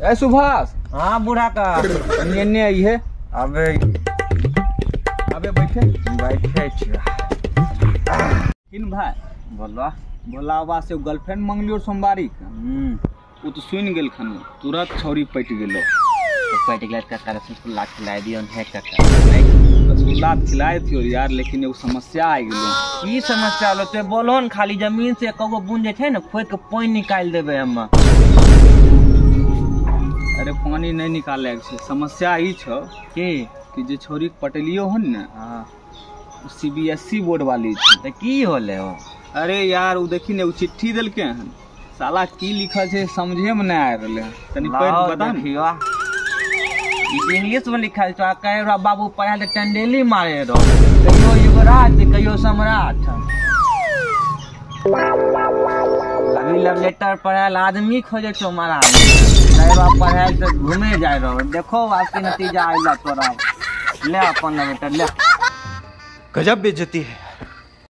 ए सुभाष। हाँ बूढ़ा का कनी एने आइहे। अबे अबे बैठे बैठे छियै। किन भाई बोलबा। भोला बाबा से गर्लफ्रेंड मंगलियो सोमवारी के। उ तो सुन गेल खन, तुरंत छौरी पटि गेलो। तो पटि गेल काका, रसगुल्ला खिलाय दियो हे काका। रसगुल्ला खिलाय थियो यार, लेकिन एगो समस्या आ गेलो। की समस्या होलो ते बोलो न, खाली जमीन से एकोगो बूंद जे छै ने खोद के पानि निकालि देबै हम। अरे पानी नहीं निकाले के छै, समस्या ई छौ की कि जे छौरी के पटेलियो हन ने, हाँ, सीबीएसई बोर्ड वाली छै। तऽ की होले हो? अरे यार उ देखी ने, उ चिट्ठी देलके हन, साला की लिखल छै समझे में नहीं आ रहले हन। तनी पढ़ के बता ने। देखियो, ई इंग्लिश में लिखल छौ। आ कहे रहो बाबू पढ़ाय तऽ टंडेली मारे रहो, कहियो युवराज कहियो सम्राट। अभी लव लेटर पढ़ायल आदमी खोजे छौ महाराज। कहे रहो पढ़ायल तऽ घूमे जाय रहो, देखो आब की नतीजा आइला तोरा। ले अपन लव लेटर ले। गजब बेइज्जती है।